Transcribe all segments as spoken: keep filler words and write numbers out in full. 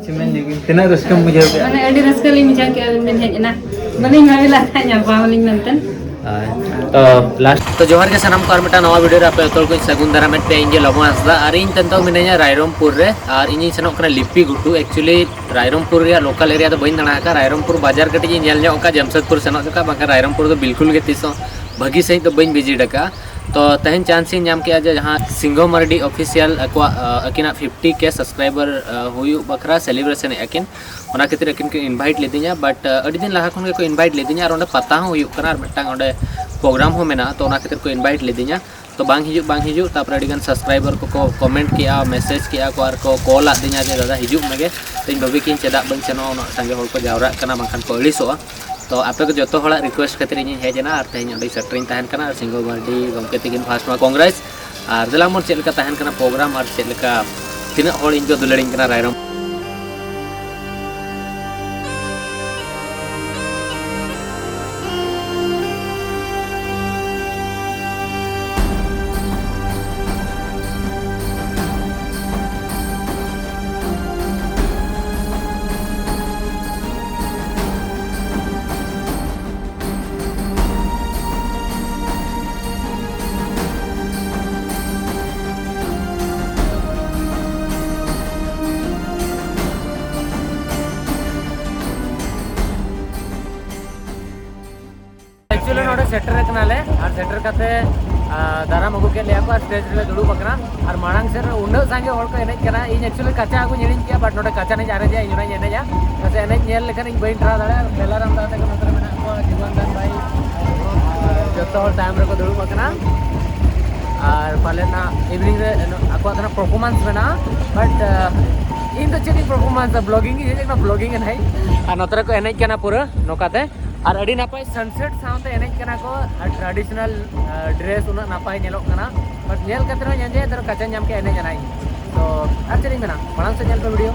ᱪᱮᱫ ᱢᱮᱱ ᱞᱟᱹᱜᱤᱫ? ᱛᱤᱱᱟᱹᱜ ᱨᱟᱹᱥᱠᱟᱹᱢ ᱵᱩᱡᱷᱟᱹᱣ ᱠᱮᱫᱟ? ᱢᱟᱱᱮ, ᱟᱹᱰᱤ ᱨᱟᱹᱥᱠᱟᱹ ᱞᱤᱧ ᱵᱩᱡᱷᱟᱹᱣ ᱠᱮᱫᱟ, ᱟᱹᱵᱤᱱ ᱵᱤᱱ ᱦᱮᱡ ᱮᱱᱟ᱾ ᱵᱟᱹᱞᱤᱧ ᱵᱷᱟᱵᱤ ᱞᱮᱫ ᱛᱟᱦᱮᱸᱫ ᱧᱟᱯᱟᱢ ᱟᱹᱞᱤᱧ ᱢᱮᱱᱛᱮ᱾ ᱦᱳᱭ᱾ ᱛᱚ, ᱞᱟᱥᱴ, ᱛᱚ, ᱡᱚᱦᱟᱨ ᱜᱮ ᱥᱟᱱᱟᱢ ᱠᱚ, ᱟᱨ ᱢᱤᱫᱴᱟᱝ ᱱᱟᱣᱟ ᱵᱷᱤᱰᱤᱭᱳ ᱨᱮ ᱟᱯᱮ ᱡᱚᱛᱚ ᱦᱚᱲ ᱠᱚᱧ ᱥᱟᱹᱜᱩᱱ ᱫᱟᱨᱟᱢᱮᱫ ᱯᱮᱭᱟ᱾ ᱤᱧ ᱜᱮ ᱞᱚᱵᱚ ᱦᱟᱸᱥᱫᱟ, ᱟᱨ ᱤᱧ ᱱᱤᱛᱚᱜ ᱢᱤᱱᱟᱹᱧᱟ ᱨᱟᱭᱨᱚᱝᱯᱩᱨ ᱨᱮ, ᱟᱨ ᱤᱧᱤᱧ ᱥᱮᱱᱚᱜ ᱠᱟᱱᱟ ᱞᱤᱯᱤ ᱜᱷᱩᱴᱩ᱾ Actually, ᱨᱟᱭᱨᱚᱝᱯᱩᱨ ᱨᱮᱭᱟᱜ ᱞᱳᱠᱟᱞ ᱮᱨᱤᱭᱟ ᱫᱚ ᱵᱟᱹᱧ ᱫᱟᱬᱟ ᱟᱠᱟᱫᱼᱟ᱾ ᱨᱟᱭᱨᱚᱝᱯᱩᱨ ᱵᱟᱡᱟᱨ ᱠᱟᱹᱴᱤᱡ ᱤᱧ ᱧᱮᱞ ᱧᱚᱜ ᱟᱠᱟᱫᱼᱟ, ᱡᱟᱢᱥᱮᱫᱽᱯᱩᱨ ᱥᱮᱱᱚᱜ ᱡᱚᱠᱷᱟ, ᱵᱟᱝᱠᱷᱟᱱ ᱨᱟᱭᱨᱚᱝᱯᱩᱨ ᱫᱚ ᱵᱤᱞᱠᱩᱞ ᱜᱮ ᱛᱤᱥ ᱦᱚᱸ ᱵᱷᱟᱹᱜᱤ ᱥᱟᱺᱦᱤᱡ ᱫᱚ ᱵᱟᱹᱧ ᱵᱷᱤᱡᱤᱴ ᱟᱠᱟᱫᱼᱟ᱾ ᱛᱚ, ᱛᱮᱦᱮᱧ ᱪᱟᱱᱥ ᱤᱧ ᱧᱟᱢ ᱠᱮᱫᱼᱟ ᱡᱮ ᱡᱟᱦᱟᱸ ᱥᱤᱝᱜᱷᱚ ᱢᱟᱨᱰᱤ ᱚᱯᱷᱤᱥᱤᱭᱟᱞ ᱟᱠᱚᱣᱟᱜ, ᱟᱹᱠᱤᱱᱟᱜ ᱯᱷᱤᱯᱴᱤ ᱠᱮ ᱥᱟᱵᱥᱠᱨᱟᱭᱵᱟᱨ ᱦᱩᱭᱩᱜ ᱵᱟᱠᱷᱨᱟ ᱥᱮᱞᱤᱵᱨᱮᱥᱚᱱ ᱮᱫ ᱟᱹᱠᱤᱱ, ᱚᱱᱟ ᱠᱷᱟᱹᱛᱤᱨ ᱟᱹᱠᱤᱱ ᱠᱤᱱ ᱤᱱᱵᱷᱟᱭᱤᱴ ᱞᱤᱫᱤᱧᱟ᱾ ᱵᱟᱴ ᱟᱹᱰᱤ ᱫᱤᱱ ᱞᱟᱦᱟ ᱠᱷᱚᱱ ᱜᱮᱠᱚ ᱤᱱᱵᱷᱟᱭᱤᱴ ᱞᱤᱫᱤᱧᱟ, ᱟᱨ ᱚᱸᱰᱮ ᱯᱟᱛᱟ ᱦᱚᱸ ᱦᱩᱭᱩᱜ ᱠᱟᱱᱟ, ᱟᱨ ᱢᱤᱫᱴᱟᱝ ᱚᱸᱰᱮ ᱯᱨᱳᱜᱨᱟᱢ ᱦᱚᱸ ᱢᱮᱱᱟᱜᱼᱟ, ᱛᱚ ᱚᱱᱟ ᱠᱷᱟᱹᱛᱤᱨ ᱠᱚ ᱤᱱᱵᱷᱟᱭᱤᱴ ᱞᱤᱫᱤᱧᱟ᱾ ᱛᱚ ᱵᱟᱝ ᱦᱤᱡᱩᱜ, ᱵᱟᱝ ᱦᱤᱡᱩᱜ, ᱛᱟᱨᱯᱚᱨᱮ ᱟᱹᱰᱤᱜᱟᱱ ᱥᱟᱵᱥᱠᱨᱟᱭᱵᱟᱨ ᱠᱚᱠᱚ ᱠᱚᱢᱮᱱᱴ ᱠᱮᱜᱼᱟ, ᱢᱮᱥᱮᱡᱽ ᱠᱮᱜᱼᱟ ᱠᱚ, ᱟᱨ ᱠᱚ ᱠᱚᱞ ᱟᱫ ᱫᱤᱧᱟ ᱡᱮ, "ᱫᱟᱫᱟ, ᱦᱤᱡᱩᱜ ᱢᱮᱜᱮ᱾" ᱛᱚᱧ ᱵᱷᱟᱹᱵᱤ ᱠᱤᱧ, ᱪᱮᱫᱟᱜ ᱵᱟᱹᱧ ᱥᱮᱱᱚᱜᱼᱟ, ᱩᱱᱟᱹᱜ ᱥᱟᱸᱜᱮ ᱦᱚᱲ ᱠᱚ ᱡᱟᱣᱨᱟᱜ ᱠᱟᱱᱟ, ᱵᱟᱝᱠᱷᱟᱱ ᱠᱚ ᱟᱹᱲᱤᱥᱚᱜᱼᱟ᱾ ᱛᱚ ᱟᱯᱮ ᱠᱚ ᱡᱚᱛᱚ ᱦᱚᱲᱟᱜ ᱨᱤᱠᱩᱭᱮᱥᱴ ᱠᱷᱟᱹᱛᱤᱨ ᱤᱧᱤᱧ ᱦᱮᱡ ᱮᱱᱟ, ᱟᱨ ᱛᱮᱦᱮᱧ ᱚᱸᱰᱮ ᱥᱮᱴᱮᱨᱤᱧ ᱛᱟᱦᱮᱱ ᱠᱟᱱᱟ, ᱟᱨ ᱥᱤᱝᱜᱷᱚ ᱢᱟᱨᱰᱤ ᱜᱚᱢᱠᱮ ᱛᱤᱠᱤᱱ ᱯᱷᱟᱥᱴ ᱱᱚᱣᱟ ᱠᱚᱝᱜᱨᱮᱥ, ᱟᱨ ᱫᱮᱞᱟ ᱢᱚᱱ ᱪᱮᱫ ᱞᱮᱠᱟ ᱛᱟᱦᱮᱱ ᱠᱟᱱᱟ ᱯᱨᱳᱜᱨᱟᱢ, ᱟᱨ ᱪᱮᱫ ᱞᱮᱠᱟ ᱛᱤᱱᱟᱹᱜ ᱦᱚᱲ ᱤᱧ ᱠᱚ ᱫᱩᱞᱟᱹᱲᱤᱧ ᱠᱟᱱᱟ ᱨᱟᱭᱨᱚᱝ᱾ Actually ᱱᱚᱰᱮ ᱥᱮᱴᱮᱨ ᱠᱟᱱᱟᱞᱮ, ᱟᱨ ᱥᱮᱴᱮᱨ ᱠᱟᱛᱮ, ᱟ, ᱫᱟᱨᱟᱢ ᱟᱹᱜᱩ ᱠᱮᱫ ᱞᱮᱭᱟ ᱠᱚ, ᱟᱨ ᱥᱴᱮᱡᱽ ᱨᱮᱞᱮ ᱫᱩᱲᱩᱵ ᱟᱠᱟᱱᱟ᱾ ᱟᱨ ᱢᱟᱲᱟᱝ ᱥᱮᱫ ᱨᱮ ᱩᱱᱟᱹᱜ ᱥᱟᱸᱜᱮ ᱦᱚᱲ ᱠᱚ ᱮᱱᱮᱡ ᱠᱟᱱᱟ, ᱤᱧ actually ᱠᱟᱪᱟ ᱟᱹᱜᱩᱧ ᱦᱤᱲᱤᱧ ᱠᱮᱜᱼᱟ, but ᱱᱚᱰᱮ ᱠᱟᱪᱟ ᱱᱟᱧ ᱟᱨᱮᱡᱟ, ᱤᱧ ᱚᱱᱟᱧ ᱮᱱᱮᱡᱟ᱾ ᱪᱮᱫᱟᱜ ᱥᱮ ᱮᱱᱮᱡ ᱧᱮᱞ ᱞᱮᱠᱷᱟᱱ ᱤᱧ ᱵᱟᱹᱧ ᱴᱟᱨᱦᱟᱣ ᱫᱟᱲᱮᱭᱟᱜᱼᱟ᱾ ᱵᱮᱞᱟᱨᱟᱢ ᱫᱟ ᱛᱟᱠᱚ ᱱᱚᱛᱮ ᱨᱮ ᱢᱮᱱᱟᱜ ᱠᱚᱣᱟ, ᱡᱤᱵᱚᱱ ᱫᱟᱱ ᱵᱷᱟᱭ, ᱡᱚᱛᱚ ᱦᱚᱲ ᱛᱟᱭᱚᱢ ᱨᱮᱠᱚ ᱫᱩᱲᱩᱵ ᱟᱠᱟᱱᱟ᱾ ᱟᱨ ᱯᱟᱞᱮᱱ ᱦᱟᱸᱜ evening ᱨᱮ ᱟᱠᱚᱣᱟᱜ ᱫᱚ ᱱᱟᱜ performance ᱢᱮᱱᱟᱜᱼᱟ, but, ᱟ, ᱤᱧ ᱫᱚ ᱪᱮᱫ ᱤᱧ performance ᱟ, vlogging ᱤᱧ ᱦᱮᱡ ᱟᱠᱟᱱᱟ, vlogging ᱮᱱᱟᱹᱧ᱾ ᱟᱨ ᱱᱚᱛᱮ ᱨᱮᱠᱚ ᱮᱱᱮᱡ ᱠᱟᱱᱟ ᱯᱩᱨᱟᱹ ᱱᱚᱝᱠᱟᱛᱮ, ᱟᱨ ᱟᱹᱰᱤ ᱱᱟᱯᱟᱭ sunset ᱥᱟᱶᱛᱮ ᱮᱱᱮᱡ ᱠᱟᱱᱟ ᱠᱚ, ᱟᱨ traditional, ᱟ, dress ᱩᱱᱟᱹᱜ ᱱᱟᱯᱟᱭ ᱧᱮᱞᱚᱜ ᱠᱟᱱᱟ, but ᱧᱮᱞ ᱠᱟᱛᱮ ᱨᱮᱦᱚᱸ ᱮᱱᱡᱚᱭ ᱫᱚ ᱠᱟᱪᱟ ᱧᱟᱢ ᱠᱮᱫ ᱮᱱᱮᱡ ᱮᱱᱟᱭ᱾ ᱛᱚ ᱟᱨ ᱪᱮᱫ ᱤᱧ ᱢᱮᱱᱟ, ᱢᱟᱲᱟᱝ ᱥᱮᱫ ᱧᱮᱞ ᱯᱮ video᱾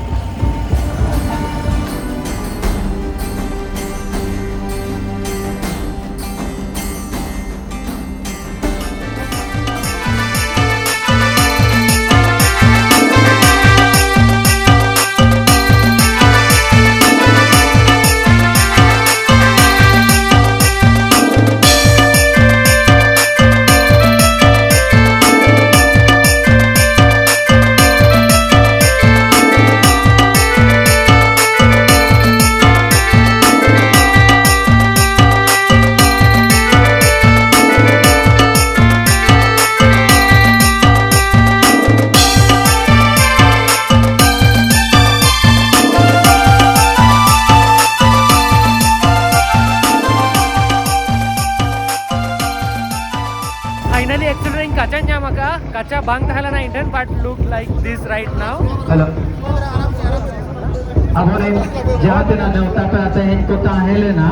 ᱵᱟᱝ ᱛᱟᱦᱮᱸ ᱞᱮᱱᱟ ᱤᱧ ᱴᱷᱮᱱ, but look like this right now. Hello, ᱟᱵᱚᱨᱮᱱ ᱡᱟᱦᱟᱸ ᱛᱤᱱᱟᱹᱜ ᱱᱮᱣᱛᱟ ᱯᱮᱲᱟ ᱛᱮᱦᱮᱧ ᱠᱚ ᱛᱟᱦᱮᱸ ᱞᱮᱱᱟ,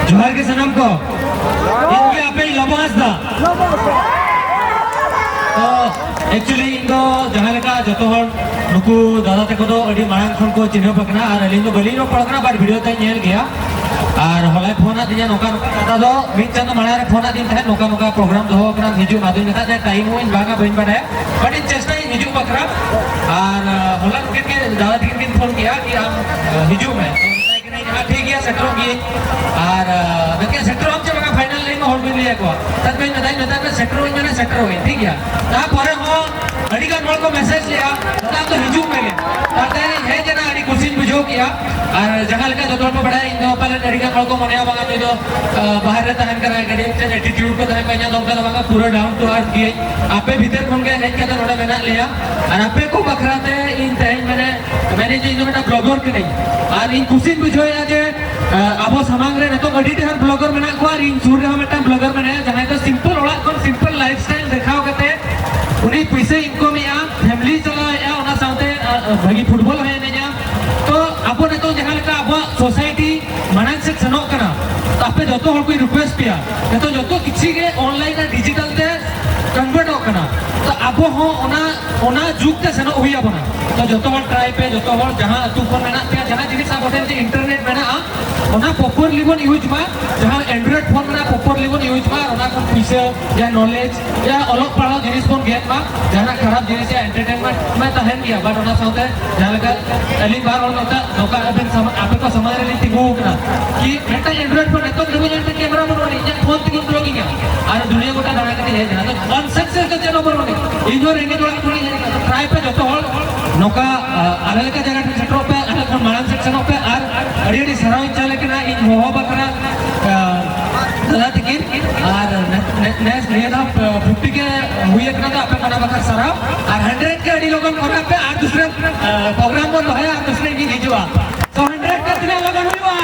ᱡᱚᱦᱟᱨ ᱜᱮ ᱥᱟᱱᱟᱢ ᱠᱚ᱾ ᱤᱧ ᱜᱮ ᱟᱯᱮ ᱞᱚᱵᱚ ᱦᱟᱸᱥᱫᱟ᱾ ᱛᱚ, actually ᱤᱧ ᱫᱚ ᱡᱟᱦᱟᱸ ᱞᱮᱠᱟ ᱡᱚᱛᱚ ᱦᱚᱲ ᱱᱩᱠᱩ ᱫᱟᱫᱟ ᱛᱟᱠᱚ ᱫᱚ ᱟᱹᱰᱤ ᱢᱟᱲᱟᱝ ᱠᱷᱚᱱ ᱠᱚ ᱪᱤᱱᱦᱟᱹᱯ ᱟᱠᱟᱱᱟ, ᱟᱨ ᱟᱹᱞᱤᱧ ᱫᱚ ᱵᱟᱹᱞᱤᱧ ᱨᱚᱯᱚᱲ ᱠᱟᱱᱟ, but video ᱛᱮ ᱧᱮᱞ ᱜᱮᱭᱟ᱾ ᱟᱨ ᱦᱚᱞᱟᱭ ᱯᱷᱳᱱ ᱟᱫᱤᱧᱟ ᱱᱚᱝᱠᱟ ᱱᱚᱝᱠᱟ, ᱫᱟᱫᱟ ᱫᱚ ᱢᱤᱫ ᱪᱟᱸᱫᱚ ᱢᱟᱲᱟᱝ ᱨᱮ ᱯᱷᱳᱱ ᱟᱫᱤᱧ ᱛᱟᱦᱮᱸᱫ, ᱱᱚᱝᱠᱟ ᱱᱚᱝᱠᱟ program ᱫᱚᱦᱚ ᱟᱠᱟᱱᱟ, ᱦᱤᱡᱩᱜ ᱢᱮ᱾ ᱟᱫᱚᱧ ᱢᱮᱛᱟᱫ ᱛᱟᱦᱮᱸᱫ time ᱦᱚᱸ ᱤᱧ ᱵᱟᱝᱟ, ᱵᱟᱹᱧ ᱵᱟᱰᱟᱭᱟ, but ᱤᱧ ᱪᱮᱥᱴᱟᱭᱟᱹᱧ ᱦᱤᱡᱩᱜ ᱵᱟᱠᱷᱨᱟ᱾ ᱟᱨ, ᱟᱸ, ᱦᱚᱞᱟ ᱱᱚᱝᱠᱟ ᱜᱮ ᱫᱟᱫᱟ ᱛᱟᱹᱠᱤᱱ ᱠᱤᱱ ᱯᱷᱳᱱ ᱠᱮᱜᱼᱟ ᱠᱤ ᱟᱢ, ᱟᱸ, ᱦᱤᱡᱩᱜ ᱢᱮ᱾ ᱦᱮᱸ, ᱴᱷᱤᱠ ᱜᱮᱭᱟ, ᱥᱮᱴᱮᱨᱚᱜ ᱜᱤᱭᱟᱹᱧ᱾ ᱟᱨ, ᱟᱸ, ᱢᱮᱱᱠᱮᱫ, "ᱥᱮᱴᱮᱨᱚᱜ ᱟᱢ ᱪᱮ ᱵᱟᱝᱟ ᱯᱷᱟᱭᱱᱟᱞ ᱞᱟᱹᱭ ᱢᱮ, ᱦᱚᱲ ᱵᱟᱹᱧ ᱞᱟᱹᱭ ᱟᱠᱚᱣᱟ?" ᱛᱟᱦᱞᱮ ᱢᱮᱛᱟᱭ, ᱢᱮᱛᱟᱭ ᱢᱮ, "ᱥᱮᱴᱮᱨᱚᱜ ᱟᱹᱧ ᱢᱟᱱᱮ ᱥᱮᱴᱮᱨᱚᱜ ᱟᱹᱧ", ᱴᱷᱤᱠ ᱜᱮᱭᱟ᱾ ᱛᱟᱨᱯᱚᱨᱮ ᱦᱚᱸ ᱟᱹᱰᱤ ᱜᱟᱱ ᱦᱚᱲ ᱠᱚ ᱢᱮᱥᱮᱡᱽ ᱞᱮᱜᱼᱟ, "ᱫᱟᱫᱟ, ᱟᱢ ᱫᱚ ᱦᱤᱡᱩᱜ ᱢᱮ", ᱛᱟᱦᱞᱮ ᱦᱮᱡ ᱮᱱᱟ, ᱟᱹᱰᱤ ᱠᱩᱥᱤᱧ ᱵᱩᱡᱷᱟᱹᱣ ᱠᱮᱜᱼᱟ᱾ ᱟᱨ ᱡᱟᱦᱟᱸ ᱞᱮᱠᱟ ᱡᱚᱛᱚ ᱦᱚᱲ ᱠᱚ ᱵᱟᱲᱟᱭᱟ, ᱤᱧ ᱫᱚ ᱯᱟᱞᱮᱱ ᱟᱹᱰᱤ ᱜᱟᱱ ᱦᱚᱲ ᱠᱚ ᱢᱚᱱᱮᱭᱟ, "ᱵᱟᱝᱟ, ᱱᱩᱭ ᱫᱚ, ᱟᱸ, ᱵᱟᱦᱨᱮ ᱨᱮ ᱛᱟᱦᱮᱱ ᱠᱟᱱᱟᱭ, ᱠᱟᱹᱴᱤᱡ ᱪᱮᱫ attitude ᱠᱚ ᱛᱟᱦᱮᱱ ᱠᱟᱱᱟ", ᱤᱧᱟᱹᱜ ᱫᱚ ᱚᱱᱠᱟ ᱫᱚ ᱵᱟᱝᱟ, ᱯᱩᱨᱟᱹ down to earth ᱜᱤᱭᱟᱹᱧ᱾ ᱟᱯᱮ ᱵᱷᱤᱛᱤᱨ ᱠᱷᱚᱱ ᱜᱮ ᱦᱮᱡ ᱠᱟᱛᱮ ᱱᱚᱰᱮ ᱢᱮᱱᱟᱜ ᱞᱮᱭᱟ, ᱟᱨ ᱟᱯᱮ ᱠᱚ ᱵᱟᱠᱷᱨᱟ ᱛᱮ ᱤᱧ ᱛᱮᱦᱮᱧ ᱢᱟᱱᱮ ᱢᱮᱱᱮᱫ ᱡᱮ ᱤᱧ ᱫᱚ ᱢᱤᱫᱴᱟᱝ blogger ᱠᱟᱹᱱᱟᱹᱧ᱾ ᱟᱨ ᱤᱧ ᱠᱩᱥᱤᱧ ᱵᱩᱡᱷᱟᱹᱣᱮᱫᱼᱟ ᱡᱮ, ᱟᱸ, ᱟᱵᱚ ᱥᱟᱢᱟᱝ ᱨᱮ ᱱᱤᱛᱚᱜ ᱟᱹᱰᱤ ᱰᱷᱮᱨ blogger ᱢᱮᱱᱟᱜ ᱠᱚᱣᱟ, ᱟᱨ ᱤᱧ ᱥᱩᱨ ᱨᱮᱦᱚᱸ ᱢᱤᱫᱴᱟᱝ blogger ᱢᱮᱱᱟᱭᱟ, ᱡᱟᱦᱟᱸᱭ ᱫᱚ simple ᱚᱲᱟᱜ ᱠᱷᱚᱱ simple lifestyle ᱫᱮᱠᱷᱟᱣ ᱠᱟᱛᱮ ᱩᱱᱤ ᱯᱩᱭᱥᱟᱹᱭ ᱤᱱᱠᱟᱢᱮᱜᱼᱟ, family ᱪᱟᱞᱟᱣᱮᱜᱼᱟ, ᱚᱱᱟ ᱥᱟᱶᱛᱮ, ᱟᱸ, ᱟᱸ, ᱵᱷᱟᱹᱜᱤ football ᱦᱚᱸᱭ ᱮᱱᱮᱡᱟ᱾ ᱛᱚ ᱟᱵᱚ ᱱᱤᱛᱚᱜ ᱡᱟᱦᱟᱸ ᱞᱮᱠᱟ ᱟᱵᱚᱣᱟᱜ society ᱢᱟᱲᱟᱝ ᱥᱮᱫ ᱥᱮᱱᱚᱜ ᱠᱟᱱᱟ, ᱛᱚ ᱟᱯᱮ ᱡᱚᱛᱚ ᱦᱚᱲ ᱠᱚᱧ request ᱯᱮᱭᱟ, ᱱᱤᱛᱚᱜ ᱡᱚᱛᱚ ᱠᱤᱪᱷᱤ ᱜᱮ online ᱟᱨ digital ᱛᱮ convertᱚᱜ ᱠᱟᱱᱟ᱾ ᱛᱚ ᱟᱵᱚ ᱦᱚᱸ ᱚᱱᱟ ᱚᱱᱟ ᱡᱩᱜᱽ ᱛᱮ ᱥᱮᱱᱚᱜ ᱦᱩᱭ ᱟᱵᱚᱱᱟ᱾ ᱛᱚ ᱡᱚᱛᱚ ᱦᱚᱲ ᱴᱨᱟᱭ ᱯᱮ, ᱡᱚᱛᱚ ᱦᱚᱲ ᱡᱟᱦᱟᱸ ᱟᱹᱛᱩ ᱠᱷᱚᱱ ᱢᱮᱱᱟᱜ ᱯᱮᱭᱟ, ᱡᱟᱦᱟᱸ ᱡᱤᱱᱤᱥ ᱟᱵᱚ ᱴᱷᱮᱱ ᱡᱮ ᱤᱱᱴᱟᱨᱱᱮᱴ ᱢᱮᱱᱟᱜᱼᱟ, ᱚᱱᱟ ᱯᱨᱚᱯᱟᱨᱞᱤ ᱵᱚᱱ ᱤᱭᱩᱡᱽ ᱢᱟ᱾ ᱡᱟᱦᱟᱸ ᱮᱱᱰᱨᱚᱭᱮᱰ ᱯᱷᱳᱱ ᱢᱮᱱᱟᱜᱼᱟ, ᱯᱨᱚᱯᱟᱨᱞᱤ ᱵᱚᱱ ᱤᱭᱩᱡᱽ ᱢᱟ, ᱟᱨ ᱚᱱᱟ ᱠᱷᱚᱱ ᱯᱩᱭᱥᱟᱹ ᱡᱟᱦᱟᱸ ᱱᱚᱞᱮᱡᱽ ᱡᱟᱦᱟᱸ ᱚᱞᱚᱜ ᱯᱟᱲᱦᱟᱣ ᱡᱤᱱᱤᱥ ᱵᱚᱱ ᱜᱮᱫ ᱢᱟ᱾ ᱡᱟᱦᱟᱱᱟᱜ ᱠᱷᱟᱨᱟᱯ ᱡᱤᱱᱤᱥ ᱭᱟ ᱮᱱᱴᱟᱨᱴᱮᱱᱢᱮᱱᱴ ᱢᱟ ᱛᱟᱦᱮᱱ ᱜᱮᱭᱟ, ᱵᱟᱴ ᱚᱱᱟ ᱥᱟᱶᱛᱮ ᱡᱟᱦᱟᱸ ᱞᱮᱠᱟ ᱟᱹᱞᱤᱧ ᱵᱟᱨ ᱦᱚᱲ ᱱᱚᱝᱠᱟ ᱱᱚᱝᱠᱟ ᱟᱵᱮᱱ ᱥᱟᱢᱟ-, ᱟᱯᱮ ᱠᱚ ᱥᱟᱢᱟᱝ ᱨᱮᱞᱤᱧ ᱛᱤᱸᱜᱩ ᱟᱠᱟᱱᱟ ᱠᱤ ᱢᱤᱫᱴᱟᱝ ᱮᱱᱰᱨᱚᱭᱮᱰ ᱯᱷᱳᱱ ᱱᱤᱛᱚᱜ ᱫᱷᱟᱹᱵᱤᱡ ᱮᱱᱛᱮ ᱠᱮᱢᱮᱨᱟ ᱵᱟᱹᱱᱩᱜ ᱟᱹᱱᱤᱡ, ᱤᱧᱟᱹᱜ ᱯᱷᱳᱱ ᱛᱮᱜᱮ ᱵᱞᱚᱜᱤᱝᱟ ᱟᱨ ᱫᱩᱱᱤᱭᱟᱹ ᱜᱚᱴᱟ ᱫᱟᱬᱟ ᱠᱟᱛᱮ ᱦᱮᱡ ᱮᱱᱟ᱾ ᱛᱚ ᱚᱱ ᱥᱟᱠᱥᱮᱥ ᱫᱚ ᱪᱮᱫ ᱦᱚᱸ ᱵᱟᱹᱱᱩᱜ ᱟᱹᱱᱤᱡ᱾ ᱤᱧ ᱦᱚᱸ ᱨᱮᱸᱜᱮᱡ ᱚᱲᱟᱜ ᱠᱷᱚᱱᱤᱧ ᱦᱮᱡ ᱟᱠᱟᱱᱟ᱾ ᱛᱚ ᱴᱨᱟᱭ ᱯᱮ ᱡᱚᱛᱚ ᱦᱚᱲ ᱱᱚᱝᱠᱟ, ᱟ, ᱟᱞᱮ ᱞᱮᱠᱟ ᱡᱟᱭᱜᱟ ᱴᱷᱮᱱ ᱥᱮᱴᱮᱨᱚᱜ ᱯᱮ, ᱟᱞᱮ ᱠᱷᱚᱱ ᱢᱟᱲᱟᱝ ᱥᱮᱫ ᱥᱮᱱᱚᱜ ᱯᱮ᱾ ᱟᱨ ᱟᱹᱰᱤ ᱟᱹᱰᱤ ᱥᱟᱨᱦᱟᱣ ᱤᱧ ᱪᱟᱞ ᱟᱠᱟᱱᱟ ᱤᱧ ᱦᱚᱦᱚ ᱵᱟᱠᱷᱨᱟ, ᱟ, ᱫᱟᱫᱟ ᱛᱤᱠᱤᱱ᱾ ᱟᱨ ᱱᱮ-, ᱱᱮ-, ᱱᱮᱥ ᱱᱤᱭᱟᱹ ᱫᱷᱟᱣ, ᱟ, ᱯᱷᱤᱯᱴᱤ ᱠᱮ ᱦᱩᱭ ᱟᱠᱟᱱᱟ, ᱛᱚ ᱟᱯᱮ ᱚᱱᱟ ᱵᱟᱠᱷᱨᱟ ᱥᱟᱨᱦᱟᱣ᱾ ᱟᱨ ᱦᱟᱱᱰᱨᱮᱰ ᱠᱮ ᱟᱹᱰᱤ ᱞᱚᱜᱚᱱ ᱠᱚᱨᱟᱣ ᱯᱮ, ᱟᱨ ᱫᱩᱥᱨᱟ, ᱟ, ᱯᱨᱳᱜᱨᱟᱢ ᱵᱚᱱ ᱫᱚᱦᱚᱭᱟ, ᱟᱨ ᱫᱩᱥᱨᱟ ᱜᱤᱧ ᱦᱤᱡᱩᱜᱼᱟ᱾ ᱛᱚ ᱦᱟᱱᱰᱨᱮᱰ ᱠᱮ ᱛᱤᱱᱟᱹᱜ ᱞᱚᱜᱚᱱ ᱦᱩᱭᱩᱜᱼᱟ?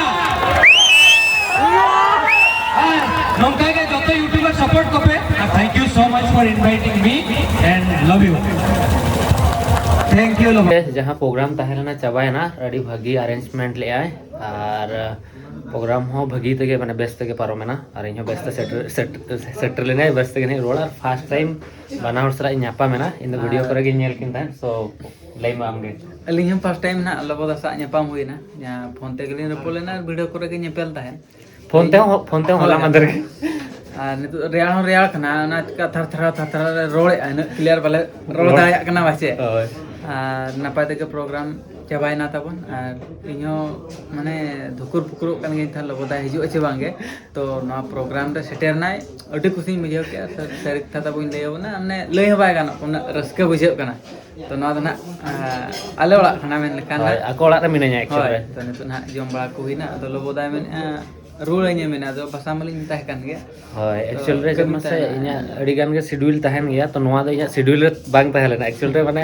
ᱟᱨ ᱱᱚᱝᱠᱟ ᱜᱮ ᱡᱚᱛᱚ ᱭᱩᱴᱩᱵᱟᱨ ᱥᱟᱯᱳᱨᱴ ᱠᱚᱯᱮ᱾ ᱟᱨ thank you so much for inviting me and love you. Thank you, ᱞᱚᱜᱚᱱ᱾ ᱡᱟᱦᱟᱸ ᱯᱨᱳᱜᱨᱟᱢ ᱛᱟᱦᱮᱸ ᱞᱮᱱᱟ ᱪᱟᱵᱟᱭᱮᱱᱟ, ᱟᱹᱰᱤ ᱵᱷᱟᱹᱜᱤ ᱟᱨᱮᱧᱡᱽᱢᱮᱱᱴ ᱞᱮᱜᱼᱟᱭ᱾ ᱟᱨ ᱯᱨᱳᱜᱨᱟᱢ ᱦᱚᱸ ᱵᱷᱟᱹᱜᱤ ᱛᱮᱜᱮ, ᱢᱟᱱᱮ, ᱵᱮᱥ ᱛᱮᱜᱮ ᱯᱟᱨᱚᱢᱮᱱᱟ᱾ ᱟᱨ ᱤᱧ ᱦᱚᱸ ᱵᱮᱥ ᱛᱮ ᱥᱮᱴᱮᱨ, ᱥᱮᱴ-, ᱥᱮᱴᱮᱨ ᱞᱮᱱᱟᱹᱧ, ᱵᱮᱥ ᱛᱮᱜᱮ ᱱᱟᱜ ᱨᱚᱲᱟ᱾ ᱟᱨ ᱯᱷᱟᱥᱴ ᱴᱟᱭᱤᱢ ᱵᱟᱱᱟ ᱦᱚᱲ ᱥᱟᱞᱟᱜ ᱤᱧ ᱧᱟᱯᱟᱢ ᱮᱱᱟ᱾ ᱤᱧ ᱫᱚ ᱵᱷᱤᱰᱤᱭᱳ ᱟᱨ ᱠᱚᱨᱮ ᱜᱤᱧ ᱧᱮᱞ ᱠᱤᱱ ᱛᱟᱦᱮᱸᱫ᱾ ᱥᱳ ᱞᱟᱹᱭ ᱢᱮ ᱟᱢᱜᱮ᱾ ᱟᱹᱞᱤᱧ ᱦᱚᱸ ᱯᱷᱟᱥᱴ ᱴᱟᱭᱤᱢ ᱱᱟᱜ ᱞᱚᱵᱚᱫᱟ ᱥᱟᱜ ᱧᱟᱯᱟᱢ ᱦᱩᱭᱱᱟ᱾ ᱡᱟᱦᱟᱸ ᱯᱷᱳᱱ ᱛᱮᱜᱮᱞᱤᱧ ᱨᱚᱯᱚᱲ ᱞᱮᱱᱟ, ᱵᱷᱤᱰᱤᱭᱳ ᱠᱚᱨᱮ ᱜᱮ ᱧᱮᱯᱮᱞ ᱛᱟᱦᱮᱸᱫ᱾ ᱯᱷᱳᱱ ᱛᱮᱦᱚᱸ, ᱯᱷᱳᱱ ᱛᱮᱦᱚᱸ ᱦᱳᱭ᱾ ᱦᱚᱞᱟ ᱢᱟᱫᱷᱮᱨ ᱜᱮ᱾ ᱟᱨ ᱱᱤᱛᱚᱜ ᱨᱮᱭᱟᱲ ᱦᱚᱸ ᱨᱮᱭᱟᱲ ᱠᱟᱱᱟ, ᱚᱱᱟ ᱪᱤᱠᱟ ᱛᱷᱟᱨ ᱛᱷᱟᱨᱟᱣ ᱛᱷᱟᱨ ᱛᱷᱟᱨᱟᱣ ᱨᱚᱲᱮᱫᱼᱟ, ᱩᱱᱟᱹᱜ ᱠᱞᱤᱭᱟᱨ ᱵᱟᱞᱮ ᱨᱚᱲ ᱨᱚᱲ᱾ ᱫᱟᱲᱮᱭᱟᱜ ᱠᱟᱱᱟ ᱯᱟᱪᱮ᱾ ᱦᱳᱭ᱾ ᱟᱨ ᱱᱟᱯᱟᱭ ᱛᱮᱜᱮ ᱯᱨᱳᱜᱨᱟᱢ ᱪᱟᱵᱟᱭᱮᱱᱟ ᱛᱟᱵᱚᱱ᱾ ᱟᱨ ᱤᱧᱦᱚᱸ ᱢᱟᱱᱮ ᱫᱷᱩᱠᱩᱨ ᱯᱷᱩᱠᱩᱨᱚᱜ ᱠᱟᱱ ᱜᱤᱭᱟᱹᱧ ᱛᱟᱦᱮᱸᱫ, ᱞᱚᱵᱚᱫᱟᱭ ᱦᱤᱡᱩᱜᱼᱟ ᱪᱮ ᱵᱟᱝᱜᱮ᱾ ᱛᱚ ᱱᱚᱣᱟ ᱯᱨᱳᱜᱨᱟᱢ ᱨᱮ ᱥᱮᱴᱮᱨ ᱮᱱᱟᱭ, ᱟᱹᱰᱤ ᱠᱩᱥᱤᱧ ᱵᱩᱡᱷᱟᱹᱣ ᱠᱮᱫᱼᱟ᱾ ᱥᱟᱹᱨᱤ ᱠᱟᱛᱷᱟ ᱛᱟᱵᱚᱧ ᱞᱟᱹᱭ ᱟᱵᱚᱱᱟ, ᱢᱟᱱᱮ ᱞᱟᱹᱭ ᱦᱚᱸ ᱵᱟᱭ ᱜᱟᱱᱚᱜ, ᱩᱱᱟᱹᱜ ᱨᱟᱹᱥᱠᱟᱹ ᱵᱩᱡᱷᱟᱹᱜ ᱠᱟᱱᱟ᱾ ᱛᱚ ᱱᱚᱣᱟ ᱫᱚ ᱱᱟᱜ, ᱟᱸ, ᱟᱞᱮ ᱚᱲᱟᱜ ᱠᱟᱱᱟ, ᱢᱮᱱ ᱞᱮᱠᱷᱟᱱ ᱦᱳᱭ, ᱱᱟᱜ᱾ ᱟᱠᱚ ᱚᱲᱟᱜ ᱨᱮ ᱢᱤᱱᱟᱹᱧᱟ actual ᱦᱳᱭ, ᱨᱮ᱾ ᱛᱚ ᱱᱤᱛᱚᱜ ᱱᱟᱜ ᱡᱚᱢ ᱵᱟᱲᱟ ᱠᱚ ᱦᱩᱭᱱᱟ, ᱟᱫᱚ ᱞᱚᱵᱚᱫᱟᱭ ᱢᱮᱱᱮᱫᱼᱟ, ᱨᱩᱣᱟᱹᱲᱟᱹᱧ ᱢᱮᱱᱟ, ᱟᱫᱚ ᱵᱟᱥᱟ ᱢᱟᱞᱤᱧ ᱢᱮᱛᱟᱭ ᱠᱟᱱ ᱜᱮᱭᱟ᱾ ᱦᱳᱭ, ᱛᱚ actual ᱨᱮ ᱪᱮᱫ ᱠᱟᱹᱢᱤ ᱢᱟᱥᱮ ᱛᱟᱦᱮᱱᱟ᱾ ᱤᱧᱟᱹᱜ ᱟᱹᱰᱤ ᱜᱟᱱ ᱜᱮ ᱥᱤᱰᱩᱞ ᱛᱟᱦᱮᱱ ᱜᱮᱭᱟ, ᱛᱚ ᱱᱚᱣᱟ ᱫᱚ ᱤᱧᱟᱹᱜ ᱥᱤᱰᱩᱞ ᱨᱮ ᱵᱟᱝ ᱛᱟᱦᱮᱸ ᱞᱮᱱᱟ᱾ actual ᱨᱮ ᱢᱟᱱᱮ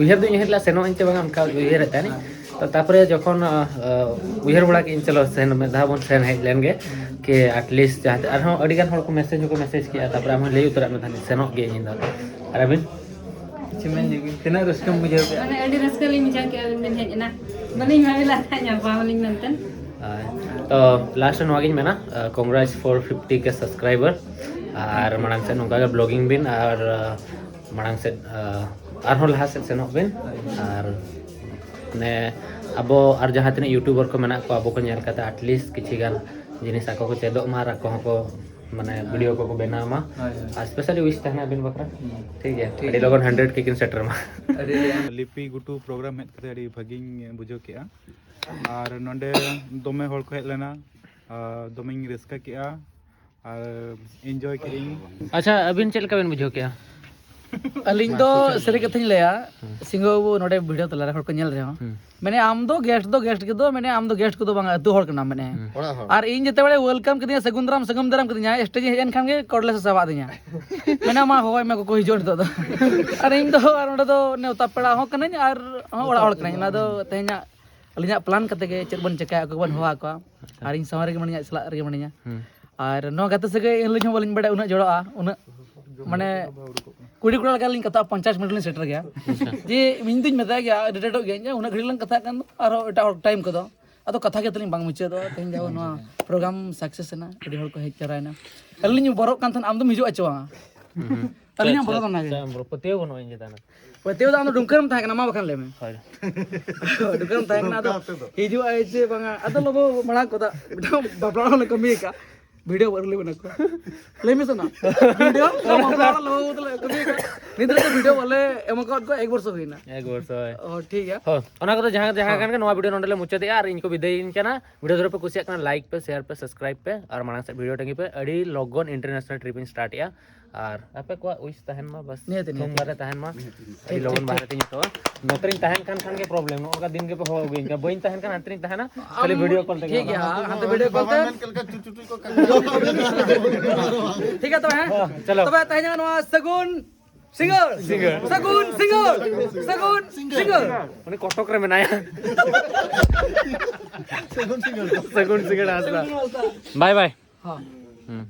ᱩᱭᱦᱟᱹᱨ ᱫᱩᱧ ᱩᱭᱦᱟᱹᱨ ᱞᱮᱫᱟ, ᱥᱮᱱᱚᱜ ᱟᱹᱧ ᱪᱮ ᱵᱟᱝᱟ ᱚᱱᱠᱟ ᱩᱭᱦᱟᱹᱨᱮᱫ ᱛᱟᱦᱮᱱᱤᱧ᱾ ᱦᱮᱸ᱾ ᱛᱚ ᱛᱟᱨᱯᱚᱨᱮ ᱡᱚᱠᱷᱚᱱ, ᱟᱸ, ᱩᱭᱦᱟᱹᱨ ᱵᱟᱲᱟ ᱠᱮᱫ ᱟᱹᱧ, ᱪᱚᱞᱚ ᱥᱮᱱ ᱢᱤᱫ ᱫᱷᱟᱣ ᱵᱚᱱ ᱥᱮᱱ ᱦᱮᱡ ᱞᱮᱱ ᱜᱮ, ᱦᱩᱸ᱾ ᱠᱤ at least ᱡᱟᱦᱟᱸ ᱛᱮ ᱟᱨᱦᱚᱸ ᱟᱹᱰᱤ ᱜᱟᱱ ᱦᱚᱲ ᱠᱚ ᱢᱮᱥᱮᱡᱽ ᱦᱚᱸᱠᱚ ᱢᱮᱥᱮᱡᱽ ᱠᱮᱜᱼᱟ, ᱛᱟᱨᱯᱚᱨᱮ ᱟᱢ ᱦᱚᱸ ᱞᱟᱹᱭ ᱩᱛᱟᱹᱨᱟᱜ ᱢᱮ ᱛᱟᱦᱮᱱ, ᱥᱮᱱᱚᱜ ᱜᱮ ᱤᱧ ᱫᱚ᱾ ᱟᱨ ᱟᱹᱵᱤᱱ? ᱪᱮᱫ ᱢᱮᱱ ᱞᱟᱹᱜᱤᱫ? ᱛᱤᱱᱟᱹᱜ ᱨᱟᱹᱥᱠᱟᱹᱢ ᱵᱩᱡᱷᱟᱹᱣ ᱠᱮᱫᱼᱟ? ᱢᱟᱱᱮ ᱟᱹᱰᱤ ᱨᱟᱹᱥᱠᱟᱹ ᱞᱤᱧ ᱵᱩᱡᱷᱟᱹᱣ ᱠᱮᱫᱼᱟ, ᱟᱹᱵᱤᱱ ᱵᱤᱱ ᱦᱮᱡ ᱮᱱᱟ᱾ ᱵᱟᱹᱞᱤᱧ ᱵᱷᱟᱵᱤ ᱞᱮᱫ ᱛᱟᱦᱮᱸᱫ ᱧᱟᱯᱟᱢ ᱟᱹᱞᱤᱧ ᱢᱮᱱᱛᱮ᱾ ᱦᱳᱭ᱾ ᱛᱚ, ᱞᱟᱥᱴ ᱨᱮ ᱱᱚᱣᱟ ᱜᱤᱧ ᱢᱮᱱᱟ, ᱟᱸ, congrats for fifty K subscriber᱾ ᱟᱨ ᱢᱟᱲᱟᱝ ᱥᱮᱫ ᱱᱚᱝᱠᱟ ᱜᱮ ᱵᱞᱚᱜᱤᱝ ᱵᱤᱱ ᱟᱨ ᱢᱟᱲᱟᱝ ᱥᱮᱫ ᱟᱨᱦᱚᱸ ᱞᱟᱦᱟ ᱥᱮᱫ ᱥᱮᱱᱚᱜ ᱵᱤᱱ᱾ ᱟᱨ ᱢᱟᱱᱮ ᱟᱵᱚ ᱟᱨ ᱡᱟᱦᱟᱸ ᱛᱤᱱᱟᱹᱜ ᱭᱩᱴᱩᱵᱟᱨ ᱠᱚ ᱢᱮᱱᱟᱜ ᱠᱚᱣᱟ ᱟᱵᱚ ᱠᱚ ᱧᱮᱞ ᱠᱟᱛᱮ ᱟᱴᱞᱤᱥᱴ ᱠᱤᱪᱷᱤ ᱜᱟᱱ ᱡᱤᱱᱤᱥ ᱟᱠᱚ ᱠᱚ ᱪᱮᱫᱚᱜ ᱢᱟ ᱟᱨ ᱟᱠᱚ ᱦᱚᱸᱠᱚ ᱢᱟᱱᱮ ᱵᱷᱤᱰᱤᱭᱳ ᱠᱚᱠᱚ ᱵᱮᱱᱟᱣ ᱢᱟ᱾ ᱦᱳᱭ, ᱦᱳᱭ᱾ ᱟᱨ ᱥᱯᱮᱥᱟᱞᱤ ᱩᱭᱤᱥ ᱛᱟᱦᱮᱱᱟ ᱟᱹᱵᱤᱱ ᱵᱟᱠᱷᱨᱟ᱾ ᱦᱩᱸ᱾ ᱴᱷᱤᱠ ᱜᱮᱭᱟ, ᱴᱷᱤᱠ ᱟᱹᱰᱤ ᱜᱮᱭᱟ᱾ ᱞᱚᱜᱚᱱ ᱦᱟᱱᱰᱨᱮᱰ ᱠᱮ ᱠᱤᱱ ᱥᱮᱴᱮᱨ ᱢᱟ᱾ ᱟᱹᱰᱤ ᱟᱹᱰᱤ ᱞᱤᱯᱤ ᱜᱷᱩᱴᱩ ᱯᱨᱳᱜᱨᱟᱢ ᱦᱮᱡ ᱠᱟᱛᱮ ᱟᱹᱰᱤ ᱵᱷᱟᱹᱜᱤᱧ ᱵᱩᱡᱷᱟᱹᱣ ᱠᱮᱜᱼᱟ᱾ ᱟᱨ ᱱᱚᱰᱮ ᱫᱚᱢᱮ ᱦᱚᱲ ᱠᱚ ᱦᱮᱡ ᱞᱮᱱᱟ, ᱟᱨ ᱫᱚᱢᱮᱧ ᱨᱟᱹᱥᱠᱟᱹ ᱠᱮᱜᱼᱟ᱾ ᱟᱨ ᱮᱱᱡᱚᱭ ᱠᱮᱜᱼᱟᱹᱧ᱾ ᱟᱪᱪᱷᱟ, ᱟᱹᱵᱤᱱ ᱪᱮᱫ ᱞᱮᱠᱟ ᱵᱤᱱ ᱵᱩᱡᱷᱟᱹᱣ ᱠᱮᱜᱼᱟ? ᱟᱹᱞᱤᱧ ᱫᱚ ᱥᱟᱹᱨᱤ ᱠᱟᱛᱷᱟᱧ ᱞᱟᱹᱭᱟ, ᱦᱩᱸ᱾ ᱥᱤᱝᱦᱚ ᱵᱟᱹᱵᱩ ᱱᱚᱰᱮ ᱵᱷᱤᱰᱤᱭᱳ ᱛᱟᱞᱟᱨᱮ ᱦᱚᱲ ᱠᱚ ᱧᱮᱞ ᱨᱮᱦᱚᱸ, ᱦᱩᱸ᱾ ᱢᱟᱱᱮ ᱟᱢ ᱫᱚ ᱜᱮᱥᱴ ᱫᱚ ᱜᱮᱥᱴ ᱜᱮ ᱫᱚ, ᱢᱟᱱᱮ ᱟᱢ ᱫᱚ ᱜᱮᱥᱴ ᱠᱚᱫᱚ ᱵᱟᱝ, ᱟᱹᱛᱩ ᱦᱚᱲ ᱠᱟᱱᱟᱢ ᱢᱟᱱᱮ᱾ ᱦᱩᱸ᱾ ᱚᱲᱟᱜ ᱦᱚᱲ᱾ ᱟᱨ ᱤᱧ ᱡᱮᱛᱮ ᱵᱮᱲᱮ ᱣᱮᱞᱠᱟᱢ ᱠᱤᱫᱤᱧᱟ, ᱥᱟᱹᱜᱩᱱ ᱫᱟᱨᱟᱢ ᱥᱟᱹᱜᱩᱱ ᱫᱟᱨᱟᱢ ᱠᱤᱫᱤᱧᱟ, ᱥᱴᱮᱡᱽ ᱤᱧ ᱦᱮᱡ ᱮᱱ ᱠᱷᱟᱱ ᱜᱮ ᱠᱚᱰᱞᱮᱥ ᱮ ᱥᱟᱵᱟᱫᱤᱧᱟ᱾ ᱢᱮᱱᱟ, "ᱢᱟ ᱦᱚᱦᱚᱭ ᱢᱮ, ᱠᱚᱠᱚ ᱦᱤᱡᱩᱜᱼᱟ ᱱᱤᱛᱚᱜ ᱫᱚ᱾" ᱟᱨ ᱤᱧ ᱫᱚ ᱟᱨ ᱚᱸᱰᱮ ᱫᱚ ᱱᱮᱣᱛᱟ ᱯᱮᱲᱟ ᱦᱚᱸ ᱠᱟᱹᱱᱟᱹᱧ ᱟᱨ ᱦᱚᱸ ᱚᱲᱟᱜ ᱦᱚᱲ ᱠᱟᱹᱱᱟᱹᱧ᱾ ᱚᱱᱟ ᱫᱚ ᱛᱮᱦᱮᱧᱟᱜ ᱟᱹᱞᱤᱧᱟᱜ ᱯᱞᱟᱱ ᱠᱟᱛᱮ ᱜᱮ ᱪᱮᱫ ᱵᱚᱱ ᱪᱮᱠᱟᱭᱟ, ᱚᱠᱚᱭ ᱵᱚᱱ ᱦᱚᱦᱚ ᱟᱠᱚᱣᱟ᱾ ᱟᱨ ᱤᱧ ᱥᱟᱶ ᱨᱮᱜᱮ ᱢᱮᱱᱟᱧᱟ, ᱥᱟᱞᱟᱜ ᱨᱮᱜᱮ ᱢᱮᱱᱟᱧᱟ᱾ ᱦᱩᱸ᱾ ᱟᱨ ᱱᱚᱣᱟ ᱜᱟᱛᱮ ᱥᱟᱹᱜᱟᱹᱭ ᱟᱹᱞᱤᱧ ᱦᱚᱸ ᱵᱟᱹᱞᱤᱧ ᱵᱟᱲᱟᱭᱟ ᱩᱱᱟᱹᱜ ᱡᱚᱲᱟᱜᱼᱟ, ᱩᱱᱟᱹᱜ ᱢᱟᱱᱮ ᱠᱩᱲᱤ ᱠᱚᱲᱟ ᱞᱮᱠᱟ ᱞᱤᱧ ᱠᱟᱛᱷᱟᱜᱼᱟ, ᱯᱚᱧᱪᱟᱥ ᱢᱤᱱᱤᱴ ᱞᱤᱧ ᱥᱮᱴᱮᱨ ᱜᱮᱭᱟ᱾ ᱡᱮ ᱤᱧ ᱫᱩᱧ ᱢᱮᱛᱟᱭ ᱜᱮᱭᱟ, ᱰᱮᱰᱮᱰᱚᱜ ᱜᱮᱭᱟ, ᱩᱱᱟᱹᱜ ᱜᱷᱟᱹᱲᱤᱡ ᱞᱟᱝ ᱠᱟᱛᱷᱟᱜ ᱠᱟᱱ ᱫᱚ, ᱟᱨᱦᱚᱸ ᱮᱴᱟᱜ ᱦᱚᱲ ᱴᱟᱭᱤᱢ ᱠᱚᱫᱚ᱾ ᱟᱫᱚ ᱠᱟᱛᱷᱟ ᱜᱮ ᱛᱟᱹᱞᱤᱧ ᱵᱟᱝ ᱢᱩᱪᱟᱹᱫᱚᱜᱼᱟ᱾ ᱛᱮᱦᱮᱧ ᱡᱟᱦᱳ ᱱᱚᱣᱟ ᱯᱨᱳᱜᱨᱟᱢ ᱥᱟᱠᱥᱮᱥ ᱮᱱᱟ, ᱟᱹᱰᱤ ᱦᱚᱲ ᱠᱚ ᱦᱮᱡ ᱡᱟᱣᱨᱟᱭᱮᱱᱟ᱾ ᱟᱹᱞᱤᱧ ᱞᱤᱧ ᱵᱚᱨᱚᱜ ᱠᱟᱱ ᱛᱟᱦᱮᱱ, ᱟᱢ ᱫᱚᱢ ᱦᱤᱡᱩᱜᱼᱟ ᱪᱮ ᱵᱟᱝᱟ? ᱦᱩᱸ᱾ ᱟᱹᱞᱤᱧᱟᱜ ᱵᱚᱨᱚ ᱫᱚ ᱚᱱᱟᱜᱮ᱾ ᱟᱪᱪᱷᱟ, ᱟᱢ ᱯᱟᱹᱛᱭᱟᱹᱣ ᱵᱟᱹᱱᱩᱜᱼᱟ ᱤᱧ ᱪᱮᱛᱟᱱ ᱨᱮ᱾ ᱯᱟᱹᱛᱭᱟᱹᱣ ᱫᱚ ᱟᱢ ᱫᱚ ᱰᱩᱢᱠᱟᱹ ᱨᱮᱢ ᱛᱟᱦᱮᱸ ᱠᱟᱱᱟ, ᱢᱟ ᱵᱟᱠᱷᱟᱱ ᱞᱟᱹᱭ ᱢᱮ᱾ ᱦᱳᱭ᱾ ᱰᱩᱢᱠᱟᱹ ᱨᱮᱢ ᱛᱟᱦᱮᱸ ᱠᱟᱱᱟ, ᱟᱫᱚ ᱰᱩᱢᱠᱟᱹ ᱟᱯᱮ ᱫᱚ᱾ ᱦᱤᱡᱩᱜ ᱟᱭ ᱪᱮ ᱵᱟᱝᱟ? ᱟᱫᱚ ᱞᱚᱵᱚ ᱢᱟᱲᱟᱝ ᱠᱚᱫᱚ ᱢᱤᱫᱴᱟᱝ ᱵᱟᱯᱞᱟ ᱚᱲᱟᱜ ᱞᱮ ᱠᱟᱹᱢᱤ ᱟᱠᱟᱫ᱾ ᱵᱷᱤᱰᱤᱭᱳ ᱵᱟᱹᱨᱩ ᱞᱮ ᱢᱮᱱᱟ ᱠᱚ᱾ ᱞᱟᱹᱭ ᱢᱮ ᱥᱮ ᱱᱟ᱾ ᱵᱷᱤᱰᱤᱭᱳ ᱵᱟᱯᱞᱟ ᱚᱲᱟᱜ ᱞᱚᱵᱚ ᱠᱚᱫᱚ ᱞᱮ ᱠᱟᱹᱢᱤ ᱟᱠᱟᱫ᱾ ᱱᱤᱛ ᱨᱮᱫᱚ ᱵᱷᱤᱰᱤᱭᱳ ᱵᱟᱞᱮ ᱮᱢ ᱟᱠᱟᱫ ᱠᱚᱣᱟ, ᱮᱠ ᱵᱚᱨᱥᱚ ᱦᱩᱭᱱᱟ᱾ ᱮᱠ ᱵᱚᱨᱥᱚ, ᱦᱳᱭ᱾ ᱚ, ᱴᱷᱤᱠ ᱜᱮᱭᱟ᱾ ᱦᱳᱭ, ᱚᱱᱟ ᱠᱚᱫᱚ ᱡᱟᱦᱟᱸ, ᱡᱟᱦᱟᱸ ᱦᱚᱸ᱾ ᱠᱟᱱ ᱜᱮ, ᱱᱚᱣᱟ ᱵᱷᱤᱰᱤᱭᱳ ᱱᱚᱸᱰᱮ ᱞᱮ ᱢᱩᱪᱟᱹᱫᱮᱜᱼᱟ ᱟᱨ ᱤᱧ ᱠᱚ ᱵᱤᱫᱟᱹᱭᱤᱧ ᱠᱟᱱᱟ᱾ ᱵᱷᱤᱰᱤᱭᱳ ᱡᱩᱫᱤ ᱯᱮ ᱠᱩᱥᱤᱭᱟᱜ ᱠᱟᱱᱟ, ᱞᱟᱭᱤᱠ ᱯᱮ, ᱥᱮᱭᱟᱨ ᱯᱮ, ᱥᱟᱵᱥᱠᱨᱟᱭᱤᱵ ᱯᱮ ᱟᱨ ᱢᱟᱲᱟᱝ ᱥᱮᱫ ᱵᱷᱤᱰᱤᱭᱳ ᱛᱟᱺᱜᱤ ᱯᱮ᱾ ᱟᱹᱰᱤ ᱞᱚᱜᱚᱱ ᱤᱱᱴᱟᱨᱱᱮᱥᱱᱟᱞ ᱴᱨᱤᱯ ᱤᱧ ᱥᱴᱟᱨᱴ ᱮᱜᱼᱟ᱾ ᱟᱨ ᱟᱯᱮ ᱠᱚᱣᱟᱜ ᱩᱭᱤᱥ ᱛᱟᱦᱮᱱ ᱢᱟ, ᱵᱟᱥ ᱱᱤᱦᱟᱹᱛᱤ, ᱱᱤᱦᱟᱹᱛᱤ᱾ ᱛᱷᱩᱢ ᱱᱤᱦᱟᱹᱛᱤ᱾ ᱫᱟᱲᱮ ᱛᱟᱦᱮᱱ ᱢᱟ᱾ ᱴᱷᱤᱠ, ᱟᱹᱰᱤ ᱞᱚᱜᱚᱱ ᱴᱷᱤᱠ᱾ ᱵᱟᱦᱨᱮ ᱛᱤᱧ ᱡᱚᱛᱚᱜᱼᱟ᱾ ᱱᱚᱛᱮ ᱨᱤᱧ ᱛᱟᱦᱮᱱ ᱠᱟᱱ ᱠᱷᱟᱱ ᱜᱮ ᱯᱨᱚᱵᱞᱮᱢ᱾ ᱱᱚᱜᱼᱚ ᱱᱚᱝᱠᱟ ᱫᱤᱱ ᱜᱮᱯᱮ ᱦᱚᱦᱚ ᱟᱹᱜᱩᱭᱤᱧ ᱠᱟᱱᱟ᱾ ᱵᱟᱹᱧ ᱛᱟᱦᱮᱱ ᱠᱟᱱᱟ, ᱦᱟᱱᱛᱮ ᱨᱤᱧ ᱛᱟᱦᱮᱱᱟ᱾ ᱠᱷᱟᱹᱞᱤ ᱟᱢ ᱵᱷᱤᱰᱤᱭᱳ ᱠᱚᱞ ᱛᱮᱜᱮ ᱴᱷᱤᱠ ᱜᱮᱭᱟ, ᱜᱟᱱᱚᱜᱼᱟ᱾ ᱦᱟᱱᱛᱮ ᱵᱷᱤᱰᱤᱭᱳ ᱠᱚᱞ ᱛᱮ᱾ ᱵᱟᱵᱟ ᱢᱮᱱ ᱠᱮᱫ ᱞᱮᱠᱟ ᱪᱩᱪᱩ ᱪᱩᱪᱩ ᱠᱚ ᱠᱟᱱᱟ᱾ ᱴᱷᱤᱠ ᱜᱮᱭᱟ ᱛᱚᱵᱮ, ᱦᱮᱸ? ᱦᱮᱸ, ᱪᱚᱞᱚ᱾ ᱛᱚᱵᱮ ᱛᱮᱦᱮᱧᱟᱜ ᱱᱚᱣᱟ ᱥᱟᱹᱜᱩᱱ ᱥᱤᱸᱜᱟᱹᱲ᱾ ᱥᱤᱸᱜᱟᱹᱲ᱾ ᱥᱟᱹᱜᱩᱱ ᱥᱤᱸᱜᱟᱹᱲ᱾ ᱥᱟᱹᱜᱩᱱ ᱥᱤᱸᱜᱟᱹᱲ᱾ ᱩᱱᱤ ᱠᱚᱴᱚᱠ ᱨᱮ ᱢᱮᱱᱟᱭᱟ᱾ ᱥᱟᱹᱜᱩᱱ ᱥᱤᱸᱜᱟᱹᱲ᱾ ᱥᱟᱹᱜᱩᱱ ᱥᱤᱸᱜᱟᱹᱲ ᱦᱟᱸᱥᱫᱟ᱾ ᱵᱟᱭ ᱵᱟᱭ᱾ ᱦᱚᱸ᱾ ᱦᱩᱸ᱾